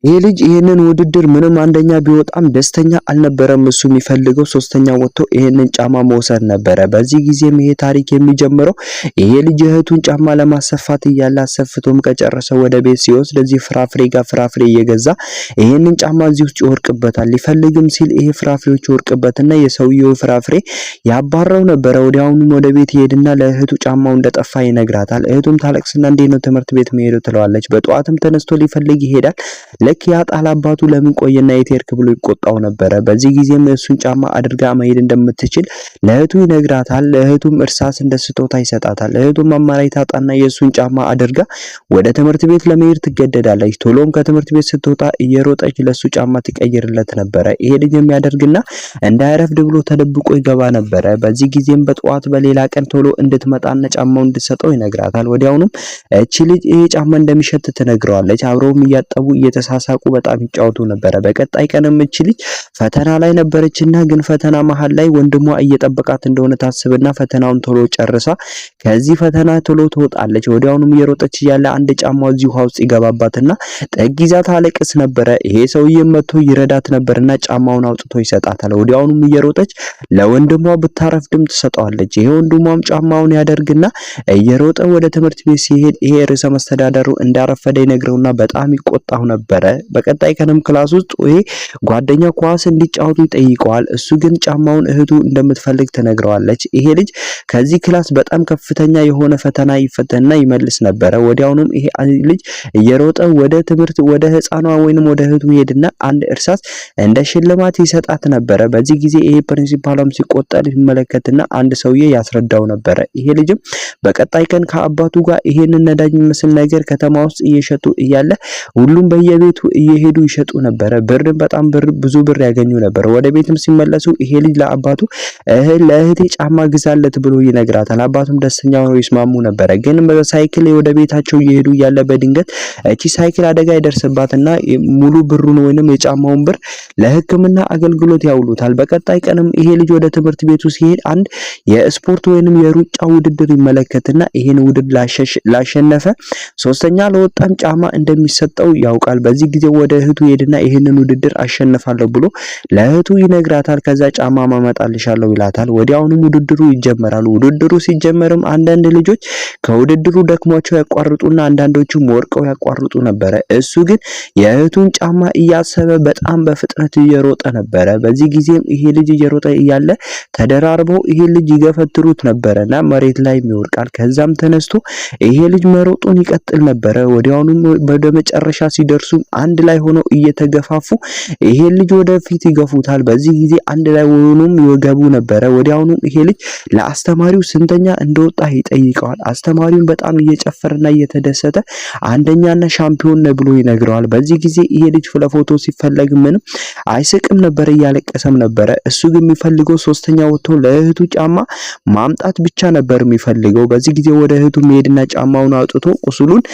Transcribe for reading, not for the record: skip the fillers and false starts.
ይህ ልጅ ይህንን ውድድር ምንም አንደኛ ቢወጣም ደስተኛ አልነበረም። እሱ የሚፈልገው ሶስተኛ ወጥቶ ይህንን ጫማ መውሰድ ነበረ። በዚህ ጊዜም ይሄ ታሪክ የሚጀምረው ይሄ ልጅ እህቱን ጫማ ለማሰፋት እያለ አሰፍቶም ከጨረሰ ወደ ቤት ሲወስድ እዚህ ፍራፍሬ ጋር ፍራፍሬ እየገዛ ይህንን ጫማ እዚህ ውስጥ ይወርቅበታል። ሊፈልግም ሲል ይሄ ፍራፍሬዎች ይወርቅበትና የሰውየው ፍራፍሬ ያባረው ነበረ። ወዲያውኑም ወደ ቤት ይሄድና ለእህቱ ጫማው እንደጠፋ ይነግራታል። እህቱም ታለቅስና እንዴት ነው ትምህርት ቤት መሄዱ ትለዋለች። በጠዋትም ተነስቶ ሊፈልግ ይሄዳል። ልክ ያጣል። አባቱ ለምን ቆየና የት ሄድክ ብሎ ይቆጣው ነበረ። በዚህ ጊዜም እሱን ጫማ አድርጋ መሄድ እንደምትችል ለእህቱ ይነግራታል። ለእህቱም እርሳስ እንደ ስጦታ ይሰጣታል። እህቱም አማራጭ ታጣና የእሱን ጫማ አድርጋ ወደ ትምህርት ቤት ለመሄድ ትገደዳለች። ቶሎም ከትምህርት ቤት ስትወጣ እየሮጠች ለሱ ጫማ ትቀይርለት ነበረ። ይሄ ልጅ የሚያደርግና እንዳይረፍድ ብሎ ተደብቆ ይገባ ነበረ። በዚህ ጊዜም በጠዋት በሌላ ቀን ቶሎ እንድትመጣና ጫማው እንድትሰጠው ይነግራታል። ወዲያውኑም እቺ ልጅ ይሄ ጫማ እንደሚሸት ትነግረዋለች። አብረውም እያጠቡ እየተሳሳቁ በጣም ይጫወቱ ነበረ። በቀጣይ ቀንም እቺ ልጅ ፈተና ላይ ነበረችና ግን ፈተና መሃል ላይ ወንድሟ እየጠበቃት እንደሆነ ታስብና ፈተናውን ቶሎ ጨርሳ ከዚህ ፈተና ቶሎ ትወጣለች። ወዲያውኑም እየሮጠች እያለ አንድ ጫማው እዚህ ውሃ ውስጥ ይገባባትና ጥግ ይዛ ታለቅስ ነበረ። ይሄ ሰውዬ መጥቶ ይረዳት ነበርና ጫማውን አውጥቶ ይሰጣታል። ወዲያውኑም እየሮጠች ለወንድሟ ብታረፍድም ትሰጠዋለች። ይሄ ወንድሟም ጫማውን ያደርግና እየሮጠ ወደ ትምህርት ቤት ሲሄድ ይሄ ርዕሰ መስተዳደሩ እንዳረፈደ ይነግረውና በጣም ይቆጣው ነበረ። በቀጣይ ቀንም class ውስጥ ይሄ ጓደኛ ኳስ እንዲጫወቱ ይጠይቀዋል። እሱ ግን ጫማውን እህቱ እንደምትፈልግ ትነግረዋለች። ይሄ ልጅ ከዚህ class በጣም ከፍተኛ የሆነ ፈተና ይፈተንና ይመልስ ነበረ። ወዲያውኑም ይሄ ልጅ እየሮጠ ወደ ትምህርት ወደ ህፃኗ ወይንም ወደ እህቱ ይሄድና አንድ እርሳስ እንደ ሽልማት ይሰጣት ነበረ። በዚህ ጊዜ ይሄ principal ኧም ሲቆጠር ይመለከትና አንድ ሰውዬ ያስረዳው ነበረ። ይሄ ልጅም በቀጣይ ቀን ከአባቱ ጋር ይሄንን ነዳጅ የሚመስል ነገር ከተማ ውስጥ እየሸጡ እያለ ሁሉም በየቤቱ እየሄዱ ይሸጡ ነበረ። ብርም በጣም ብር ብዙ ብር ያገኙ ነበር። ወደ ቤትም ሲመለሱ ይሄ ልጅ ለአባቱ ለእህቴ ጫማ ግዛለት ብሎ ይነግራታል። አባቱም ደስተኛ ሆነው ይስማሙ ነበረ። ግን በሳይክል ወደ ቤታቸው እየሄዱ እያለ በድንገት እቺ ሳይክል አደጋ ይደርስባትና ሙሉ ብሩን ወይንም የጫማውን ብር ለሕክምና አገልግሎት ያውሉታል። በቀጣይ ቀንም ይሄ ልጅ ወደ ትምህርት ቤቱ ሲሄድ አንድ የስፖርት ወይንም የሩጫ ውድድር ይመለከትና ይሄን ውድድር ላሸነፈ ሶስተኛ ለወጣም ጫማ እንደሚሰጠው ያውቃል። በዚህ ጊዜ ወደ እህቱ ሄድና ይሄንን ውድድር አሸንፋለሁ ብሎ ለእህቱ ይነግራታል። ከዛ ጫማ ማመጣልሻለሁ ይላታል። ወዲያውኑም ውድድሩ ይጀመራል። ውድድሩ ሲጀመርም አንዳንድ ልጆች ከውድድሩ ደክሟቸው ያቋርጡና አንዳንዶቹም ወርቀው ያቋርጡ ነበረ። እሱ ግን የእህቱን ጫማ እያሰበ በጣም በፍጥነት እየሮጠ ነበረ። በዚህ ጊዜም ይሄ ልጅ እየሮጠ እያለ ተደራርበው ይሄ ልጅ ይገፈትሩት ነበረና መሬት ላይ ይወድቃል። ከዛም ተነስቶ ይሄ ልጅ መሮጡን ይቀጥል ነበረ። ወዲያውኑም ወደ መጨረሻ ሲደርሱ አንድ ላይ ሆነው እየተገፋፉ ይሄ ልጅ ወደፊት ይገፉታል። በዚህ ጊዜ አንድ ላይ ሆኖም ይገቡ ነበረ። ወዲያውኑም ይሄ ልጅ ለአስተማሪው ስንተኛ እንደወጣ ይጠይቀዋል። አስተማሪውን በጣም እየጨፈረና እየተደሰተ አንደኛና ሻምፒዮን ነህ ብሎ ይነግረዋል። በዚህ ጊዜ ይሄ ልጅ ለፎቶ ሲፈለግ ምንም አይስቅም ነበር፣ እያለቀሰም ነበረ። እሱ ግን የሚፈልገው ሶስተኛ ወጥቶ ለእህቱ ጫማ ማምጣት ብቻ ነበር የሚፈልገው። በዚህ ጊዜ ወደ እህቱ መሄድና ጫማውን አውጥቶ ቁስሉን